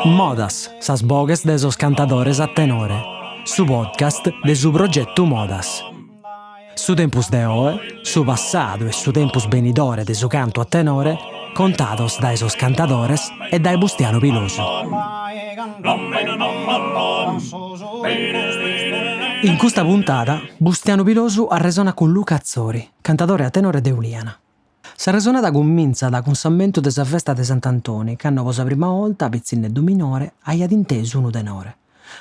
Modas, sas boghes de sos cantadores a tenore, su podcast de su progetu Modas. Su tempus de oe, su passadu e su tempus benidore de su cantu a tenore contados dae sos cantadores e dae Bustianu Pilosu. In custa puntada Bustianu Pilosu arresonat cun Luca Atzori, cantadore a tenore de Uliana. S'arresonada cumintzat cun s'ammentu de sa festa de Sant'Antoni, cando po sa prima 'olta, pitzinneddu minore, aiat intesu unu tenore.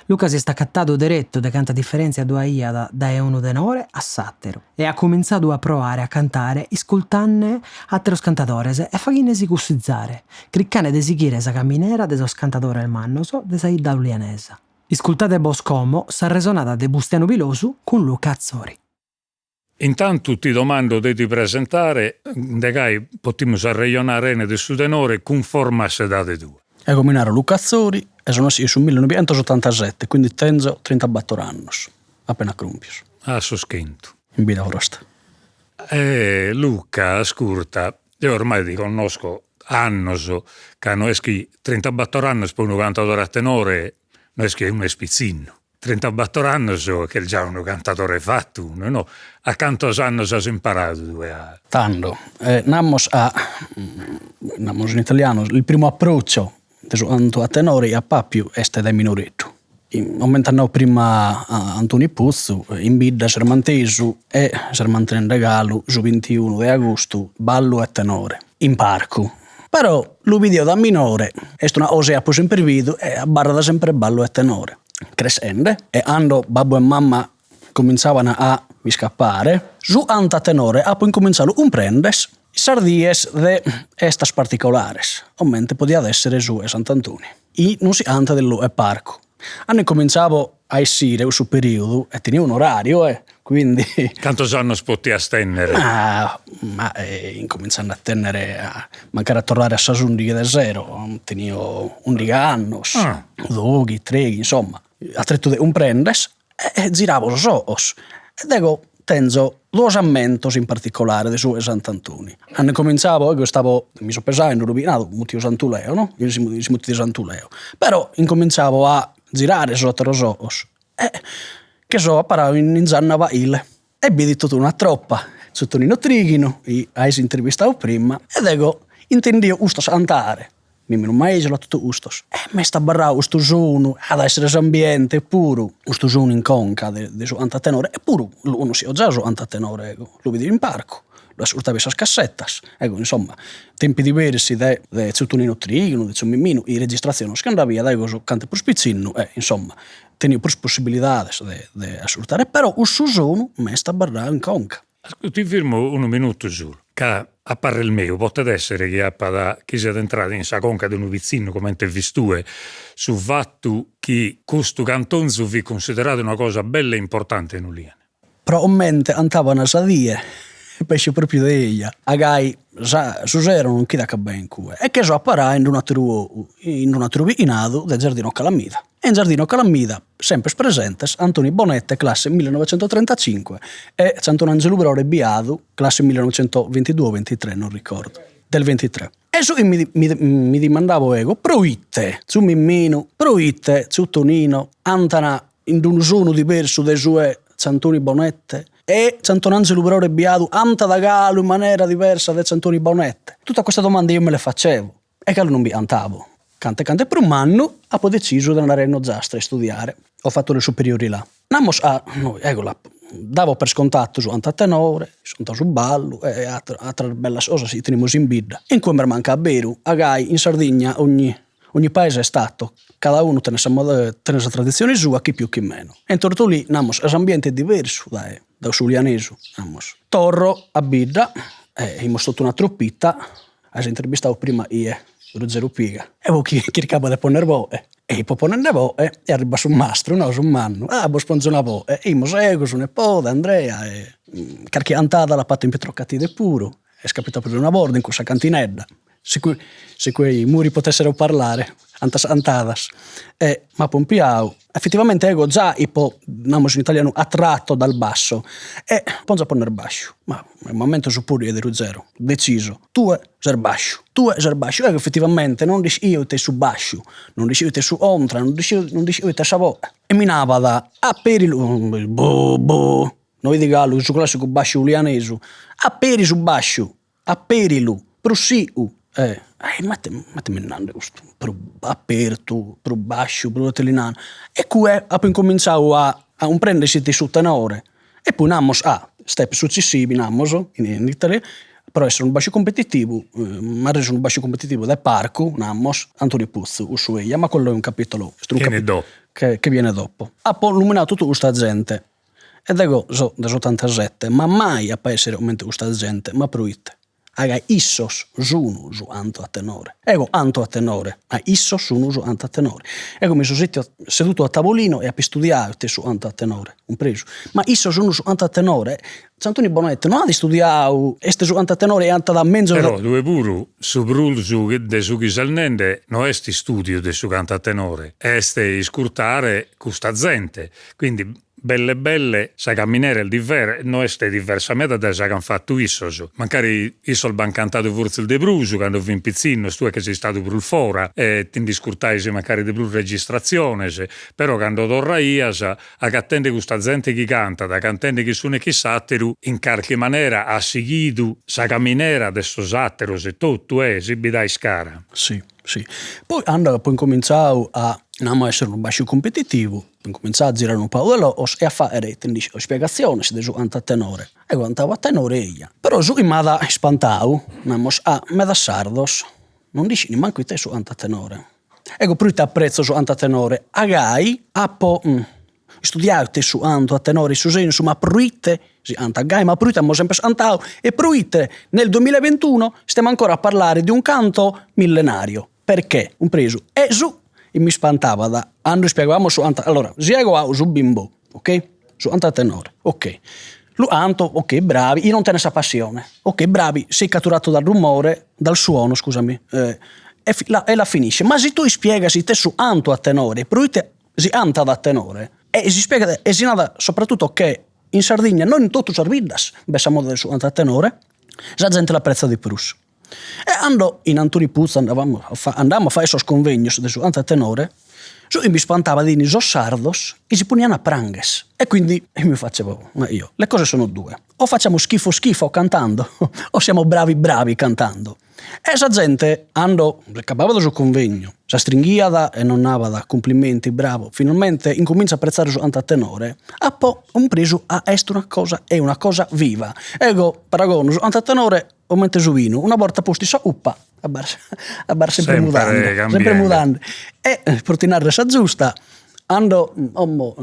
Luca si est acatadu deretu de canta diferèntzia ddu aiat dae unu tenore a s'àteru e at cumintzadu a proare a cantare iscultande àteros cantadores e faghende·si cussizare, chircande de sighire sa caminera de sos cantadores mannos de sa 'idda ulianesa. Iscultade bos como s'arresonada de Bustianu Pilosu cun Luca Atzori. Intantu ti domando de ti presentare, de gai potimus arrejonare 'ene de su tenore cunforma a s'edade tua. Ego mi naro Luca Atzori e so nasciu in su millenobientosotantasette, quindi tenzo trintabattor annos, appena crumpios. A sos chentu. In bida 'osta. Eh Luca, ascurta, deo ormai ti connosco annos, ca no est chi trintabattor annos pro unu cantadore a tenore no est chi unu est pitzinnu. Trintabattor annos ch'est già unu cantadore fatu unu, no? A cantos annos as imparadu tue a. Tando, namos a, namos in italianu, il primo approccio de su cantu a tenore ap'apiu est dae minoreddu. Comente at nau prima Antoni Putzu, in bidda s'est mantesu e s'est mantenende galu su bintiunu de agustu ballu e tenore in parcu. Però lu bidio da minore, est una cosa chi apo sempre bidu e abarrat sempre ballu e tenore. Creschende e cando babbu e mamma comintzavana a m'iscapare, su cantu a tenore apo incomintzadu a cumprender sas dies de festas particolares, comente podiat essere su 'e Sant'Antoni, chi non si cantat in logu 'e parcu. Cando incomintzavo a essire cussu periodu e tenia un'orariu e quindi. Cantos annos potias tennere? Ma ma incomintzende a tennere mancari a torrare a sas undighi de sero, tenio undighi annos, doghi, treghi, insomma, a tretu de cumprender e ziravo sos ojos e dego tenzo duos ammentos in particolare de su 'e Sant'Antoni. Cando incomintzavo ego istavo, mi so pesadu in unu bighinadu mutiu Santu Leo no, si mutit Santu Leo, però incomintzavo a zirare sos ateros ojos e che so aparadu in Gianna Baile e bidi totu una troppa, tziu Tonino Trighinu chi ais intervistadu prima e dego intendio custos cantare Miminu Maisola totu custos. E m'est abarrau custu sonu, at a essere s'ambiente puru, custu sonu in conca de de su cantu a tenore, e puru lu connoschio già su cantu a tenore ego, lu bidio in parcu, lu ascurtavo in sas cassetas, ego insomma, tempi diversi de de tziu Tonino Trighinu, de tziu Miminu, is registratziones ca nd'abiat ego so cantu prus pitzinnu e insomma tenio prus possibilidades de de ascurtare, però cussu sonu m'est abarrau in conca. Ti firmo unu minutu solu, ca a parrer meu potet essere chi apat chi siat intradu in sa conca de unu pitzinnu comente fis tue su fatu chi custu cantonzu fit cunsideradu una cosa bella e importante in Uliana. Pro comente cantaban sa die, penso propriu de eja, agai sa su sero non ch'iat acabbai in cue e che so a parai in d'un'ateru 'ogu, in d'un'ateru bighinadu de Giardino Calamida e in Giardino Calamida Sempre presentes Antoni Bonette classe millenovecentotrentacinque e Antonangelu Brore biadu classe millenovecentovintidue o vintitré non ricordo, del vintitré. E su chi mi mi dimandavo ego, proite tziu Mimminu, proite tziu Tonino antana in d'unu sonu diversu de su 'e Antoni Bonette e Antonangelu Brore biadu antat galu in manera diversa de Antoni Bonette? Tutta questa domanda io me le facevo E galu non bi cantavo. Cante cante prus mannu apo detzisu de andare in Ozastra a istudiare. Ho fatto le superiori là. Namos a, ego l'apo, davo per scontato su cantu a tenore, su cantu a su ballu e ateras bellas cosas chi tenimus in bidda. E in cue m'est mancadu aberu, agai in Sardigna ogni ogni paese è stato, cada unu tenet sa tenet sa traditzione sua chi più chi meno. E in Tortolì namos s'ambiente est diversu dae dae su ulianesu, namos. Torro a bidda e aimus totu una troppita As intervistadu prima ie, Ruggero Piga. E poi chi chircabo de ponner boe, e ipo ponende boe e arribat su mastru, no, su mannu, ah bos ponzo una boe, e imus ego, su nepode, Andrea e carchi cantada l'apo fata in Petrocatide puru, est capitadu prus de una borta in cussa cantinedda, se se quei muri potessero parlare. Antas antadas e m'at pompiau, effettivamente ego già ipo, namus in italianu, attratto dal basso e ponzo a ponner basciu, ma m'ammento su puru de Ruggero, deciso, tue ses basciu, tue ses basciu, ego effettivamente non nd'iscio ite est su basciu, non nd'iscio ite est su contra, non nd'iscio non nd'iscio ite est sa boghe e mi nabat, aperilu, boh boh, no 'it galu su classicu basciu ulianesu, aperi su basciu Aperilu, prus sicu, eh ma ite ma ite m'est nande custu, prus apertu, prus basciu, prus ite li nana, e cue apo incominzadu a a cumprender ite su tenore e poi namus ah step successivi namus in Italy pro essere unu basciu competitivu m'at resu unu basciu competitivu de parcu namus Antoni Putzu cussu eia ma quello è un capitolo che che viene dopo. Apo luminadu totu custa zente E dego so de s'otantasette, ma mai apo a essere comente custa zente, ma proite? Ca issos sun su 'antu a tenore. Ego 'anto a tenore, ma issos sun su 'antu a tenore. Ego mi so settiu sedutu a tavolino e apo istudiadu ite est su 'antu a tenore, cumpresu? Ma issos sun su 'antu a tenore. Tzia Antoni Bonette no at istudiadu, est su 'antu a tenore e 'antat menzus. Però tue puru su prus de su chi ses nende no est istudiu de su cantu a tenore, est iscurtare custa zente, quindi Belle belle sa caminera est diver no est diversa meda dae sa chi an fatu issos, mancari issos b'an cantadu fortzis de prus cando fin pitzinnos, tue che ses istadu prus fora e ti nd'iscurtais mancari de prus registratziones, però cando torraias agatende custa zente chi cantat, cantende chin s'unu e chin s'ateru, in carchi manera as sighidu sa caminera de sos ateros e totu e si bi dais cara. Si, si. Poi cando apo incomintzadu a, namus a essere unu basciu competitivu, Incuminzai a girare unu pagu de logos e a faghere ite nd'iscio ispiegatziones de su cantu a tenore. Ego cantabo a tenore eia. Però su chi m'at ispantadu, namus, a medas sardos non nd'ischint mancu ite est su cantu a tenore. Ego proite apretzo su cantu a tenore? A gai apo istudiadu ite est su cantu a tenore in su sensu, ma proite si cantat gai, ma proite amus sempre cantadu e proite nel duemilaventuno stiamo ancora a parlare di un canto millenario. Perché, cumpresu, e su chi m'ispantabat cando ispiegabamus su cantu, allora, si ego ao su bimbo, ok, su cantu a tenore, ok, lu canto, ok, bravi, chi non tenet sa passione, ok, bravi, sei catturato dal rumore, dal suono, scusami, e e la finisce, ma si tue ispiegas ite est su cantu a tenore, proite si cantat a tenore, e si ispiegat e si narat soprattutto che in Sardigna, non in totu sas biddas, b'est sa moda de su cantu a tenore, sa zente l'apretzat de prus. E cando in Antoni Putzu andavamus a fa andamus a fagher sos convegnos de su cantu a tenore, su chi m'ispantabat fin sos sardos chi si ponian a prangher e quindi mi facevo, ma io, le cose sono due, o facciamo schifo schifo cantando o siamo bravi bravi cantando. E sa zente cando acababat su convegnu s'astringhiat e nos nabat cumplimenti bravo, finalmente incomincio a apprezzare su cantu a tenore, apo cumpresu ca est una cosa, è una cosa viva. Ego paragono su cantu a tenore Comente su binu, una borta postu in sa cupa abarrat abarrat sempre mudande, sempre mudande. E pro ti narrer sa giusta, ando como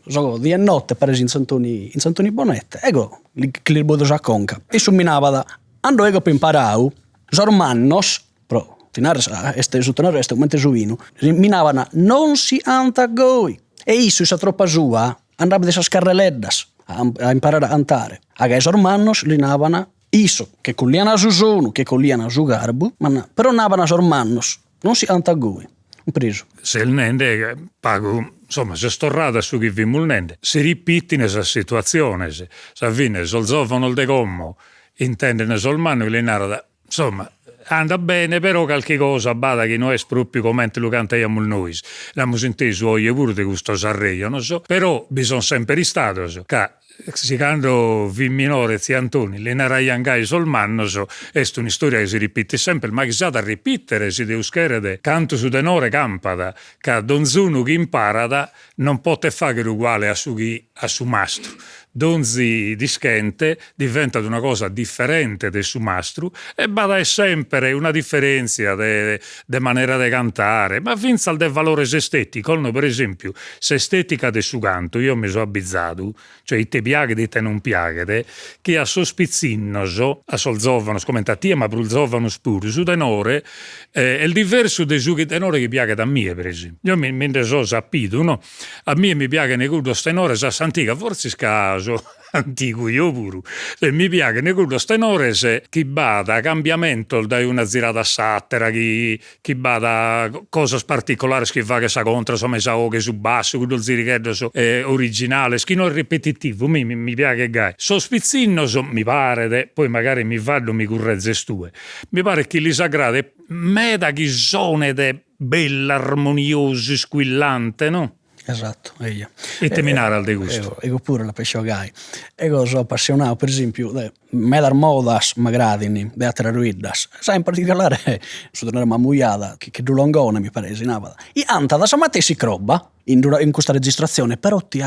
so die e notte paris chin Tzia Antoni chin Tzia Antoni Bonette, ego che li boido sa conca, issu mi nabat, ando ego apo imparadu, sos mannos, pro ti narrer est su tenore est comente su binu, mi naban non si 'antat goi, e issu in sa tropa sua andabat in sas carreleddas a imparare a cantare, a gai sos mannos li naban Issos che collian su sonu, che collian su garbu, ma però naban sos mannos, non si cantat goi. Cumpresu. Ses nende pagu, insomma ses torradu a su chi fimus nende, si ripitin sas situatziones, sa fine sos zovanos de como intenden sos mannos chi lis narat, insomma andat bene però calchi cosa b'at chi no est propriu comente lu cantaiamus nois, l'amus intesu oje puru de custos arrejonos, però bi son semper istados, ca Si cando fit minore tziu Antoni li naraian gai sos mannos, est un'istoria chi si ripitit semper, ma chi s'at a ripitere, si Deus cheret, cantu su tenore campat, ca donzunu chi imparat non potet fagher uguale a su chi a su mastru, donzi dischente diventat una cosa diferente de su mastru e b'at a esser semper una diferentzia de de manera de cantare, ma fintzas de valores esteticos, no, per esempiu S'estetica de su cantu, eo mi so abizadu, cioè ite piaghet ite non piaghet, chi a sos pitzinnos, a sos zovanos comente a tie ma prus zovanos puru, su tenore est diversu de su chi tenore chi piaghet a mie per esempiu. Eo mi mi nde so sapidu no, a mie mi piaghen cuddos tenores a s'antiga, fortzis ca so. antigu io puru, e mi piaghen cuddos tenores chi b'at cambiamentos dae una zirada a s'attera, chi chi b'at cosas particolares chi faghet sa contra, sa mesa 'oghe, su bassu, cuddos zirigheddos originales, chi no est ripetitivu, mi mi piaghet gai. Sos pitzinnos, mi paret, poi magari mi faddo mi currezes tue, mi paret chi lis agradet meda chi sonet bellu, armoniosu, isquillante, no? Esatto, eia. Ite mi naras de custu? Ego puru la penso gai. Ego so appassionau, per esempiu, de medas modas m'agradin de ateras biddas, sa in particolare su tenore Mamujada, chi ddu Longone mi paret si nabat, chi 'antat sa matessi croba in d'una in custa registrazione, però ti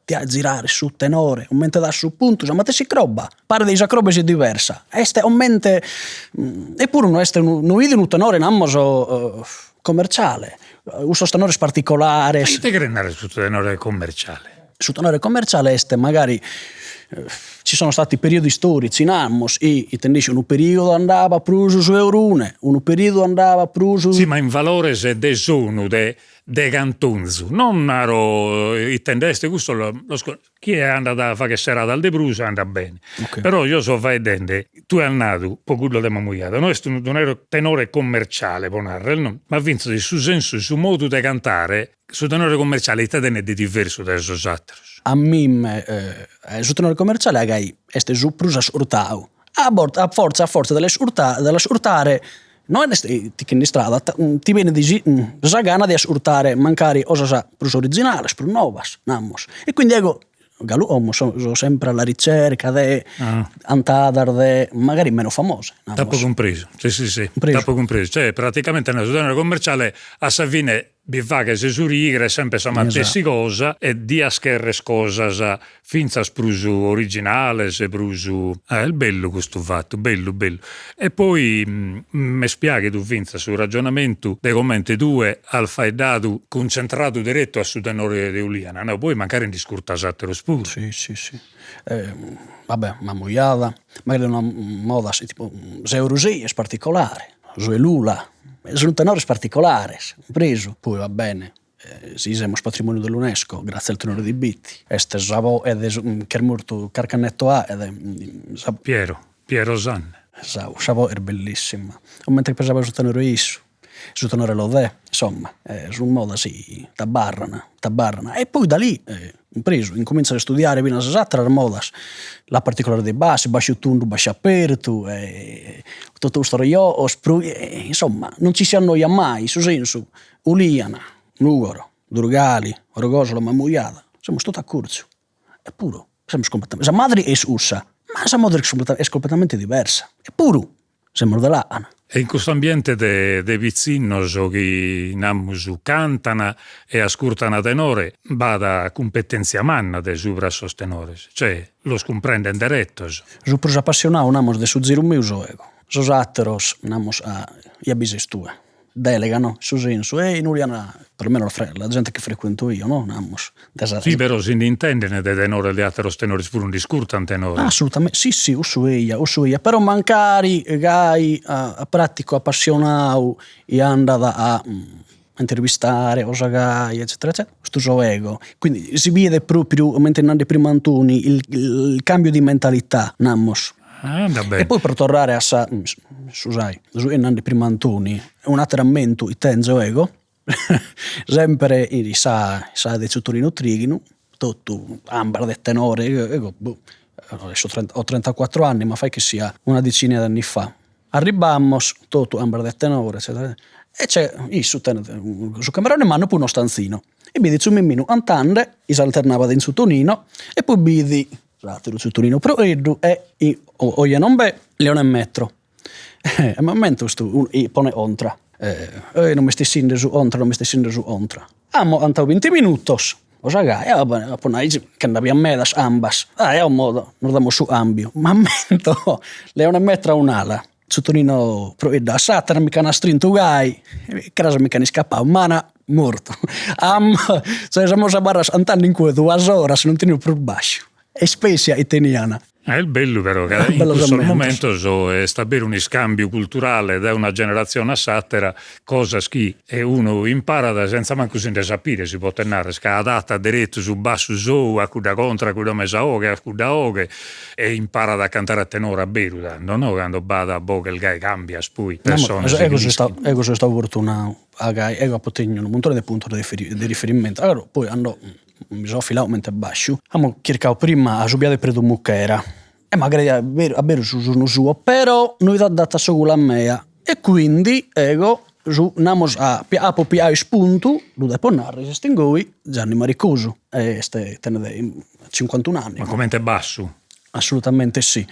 ti 'aet zirare su tenore, comente dat su puntu, sa matessi croba, paret chi sa croba siat diversa, est comente, eppuru no est unu, no 'it unu tenore namus commerciale, cussos tenores particolares. Ma ite cheret narrer su tenore commerciale? Su tenore commerciale est magari, ci sono stati periodi storici namus, ite nd'iscio, unu periodu andabat prus su 'e Orune, unu periodu andabat prus. Si ma in valores de sonu de de cantonzu, non naro ite nd'est, custu los chie andat a fagher seradas de prus andat bene, però eo so faeddende, tue as nadu po cuddos de Mamujada, no est unu tenore commerciale po narrer no, ma finzas in su sensu, su modu de cantare, su tenore commerciale ite tenet de diversu dae sos atteros? A mime su tenore commerciale gai est su prus ascurtadu, a bortas a forza a forza de de l'ascurtare No est ti che nd'istrada, ti benit sa gana de ascurtare mancari cosas prus originales, prus novas, namus. E quindi ego galu como so so sempre alla ricerca de 'antadas de magari meno famose, namus. T'apo cumpresu, si si si, t'apo cumpresu, cioè praticamente su tenore commerciale a sa fine bi faghes s'urigra est sempre sa matessi cosa e dias cherrer cosas finzas prus originales, prus est bellu custu fatu, bellu bellu. E poi m'est piaghidu finzas su ragionamentu de comente tue as faeddadu cuncentradu derettu a su tenore de Uliana, no, poi mancari nd'iscurtas atteros puru. Si si si, va bè, Mamujada, magari una moda tipo s'Eurosei est particolare, su 'e Lula, sunt tenores particolares, cumpresu, poi va bene, si semus patrimoniu dell'Unesco grazie al tenore di Bitti, est sa boghe de su ch'est mortu carchi annetto a e sa Piero, Piero Sanna. Sa sa boghe est bellissima, comente pesaiat su tenore issu, su tenore Lodè, insomma sunt modas chi t'abarran, t'abarran e poi da lì cumpresu, incuminzas a istudiare finas sas atteras modas, la particolare dei bassi, basciu tundu, basciu apertu e totu custos giogos pro insomma non ci si annoia mai, in su sensu, Uliana, Nugoro, Durgali, Orgosolo, Mamujada, semus totu acurzu, eppuru semus completamente, sa madre est cussa, ma sa moda est completamente diversa, eppuru semus de làcana. E in custu ambiente de de pitzinnos chi namus cantan e ascurtan tenore b'at cumpetenzia manna de subra sos tenores, cioè los cumprenden derettos. Su prus apassionadu namus de su ziru meu so ego, sos ateros namus a ja bi ses tue Delega no, in su sensu, e in Uliana, perlomeno la la gente che frequento io no, namus, de sa. Si però si nd'intenden de tenores de ateros tenores puru nd'iscurtan tenores. Assolutamente, si si, cussu eia, cussu eia, però mancari gai a praticu apassionau chi andat a intervistare cosa gai eccetera eccetera, custu so ego, quindi si biet propriu comente nande prima Antoni il il cambio di mentalità, namus Andat bene. E poi pro torrare a sa, su sai, su chi nande prima Antoni, un'ateru ammentu chi tenzo ego, sempre in sa sa de tziu Tonino Trighinu, totu ambas de tenore, ego boh, adesso ho trentaquattro anni, ma fai che sia una decina di anni fa, arribamos, totu ambas de tenore eccetera e c'è issu tenet su camerone mannu poi unu stanzino, e bidi tziu Miminu 'antande, chi s'alternabat in tziu Tonino, e poi bidi S'ateru tziu Tonino Proeddu e Oje non b'è Leone Metro. E m'ammento custu pone contra, e non m'est essinde su contra, non m'est essinde su contra. Amus cantadu binti minutos, cosa gai, e va bene, apo nau aici, ca nd'abiat medas ambas, e como nos damus su cambiu, m'ammento Leone Metro a un'ala, tziu Tonino Proeddu a s'atera, mi ch'an astrintu gai, cras mi ch'an iscapau, m'an mortu, cioè semus abarrados cantende in cue duas oras, non teniu prus basciu, e ispessia chi tenian. Est bellu però ca in cussos momentos est aberu un'iscambiu culturale dae una generatzione a s'atera, cosas chi unu imparat senza mancu si nde sapire, si potet narrer, ca adatat deretu su bassu sou a cudda contra, a cudda mesa 'oghe, a cudda 'oghe e imparat a cantare a tenore aberu tando no, cando b'at boghes gai cambias poi persones chi l'ischin. Ego so istadu fortunadu, gai ego apo tenniu unu muntone de puntos de riferimentu, allora poi cando mi so afilau comente basciu, amus chircadu prima a su biadu 'e Predu Muchera e m'aggradaiat aberu aberu su sonu suo, però no fit adattu a sa gula mea e quindi ego su namus apo piadu ispuntu, lu depo narrer, est ingoi Gianni Maricosu, est tenet cincuantun'anni. Ma comente bassu? Assolutamente sì.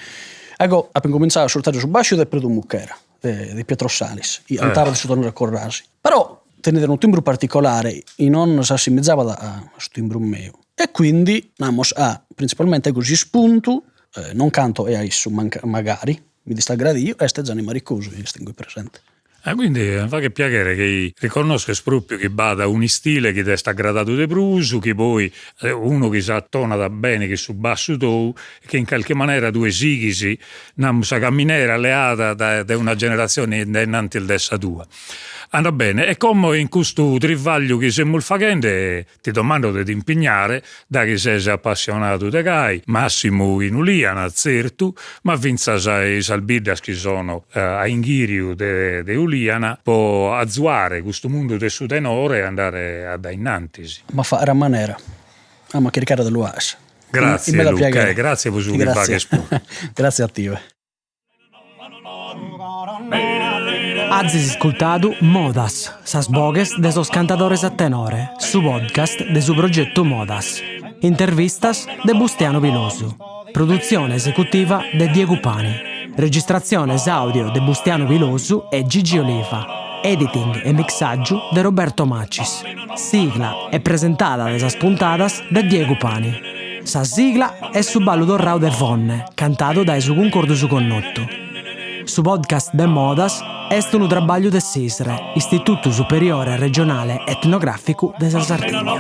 Ego apo incuminzadu a ascurtare su basciu de Predu Muchera de Pietro Salis, chi cantabat su tenore Corrasi, però teniat unu timbru particolare chi non s'assimizabat a su timbru meu e quindi namus a printzipalmente ego s'ispuntu non canto e a issu magari mi dd'est aggradiu est Gianni Maricosu chi est ingui presente. Ah quindi mi faghet piaghere chi riconnosches propriu chi b'at un'istile chi t'est aggradadu de prus, chi poi unu chi s'atonat bene chin su bassu tou e chi in calchi manera tue sighis, namus, sa caminera leada dae una generatzione in dae innantis de sa tua. Andat bene, e como in custu trivagliu chi semus faghende ti domando de t'impignare, daghi ses apassionadu de gai, massimu in Uliana, tzertu, ma fintzas in sas biddas chi sono a inghiriu de de Uliana, po azuare custu mundu de su tenore a andare a dae innantis. Amus a fagher a manera, amus a chircare de lu 'aer. Gratzie Luca e gratzie po su chi faghes puru. Gratzie a tie. Azis iscultadu Modas, sas boghes de sos cantadores a tenore, su podcast de su progetu Modas. Intervistas de Bustianu Pilosu. Produtzione esecutiva de Diegu Pani. Registratziones àudio de Bustianu Pilosu e Gigi Oliva. Editing e mixàgiu de Roberto Macis. Sigla e presentada de sas puntadas de Diegu Pani. Sa sigla est su ballu torrau de Fonne, cantadu dae su Cuncordu Su Connotu. Su podcast de Modas est unu trabagliu de s'ISRE, Istitutu Superiore Regionale Etnogràficu de sa Sardigna.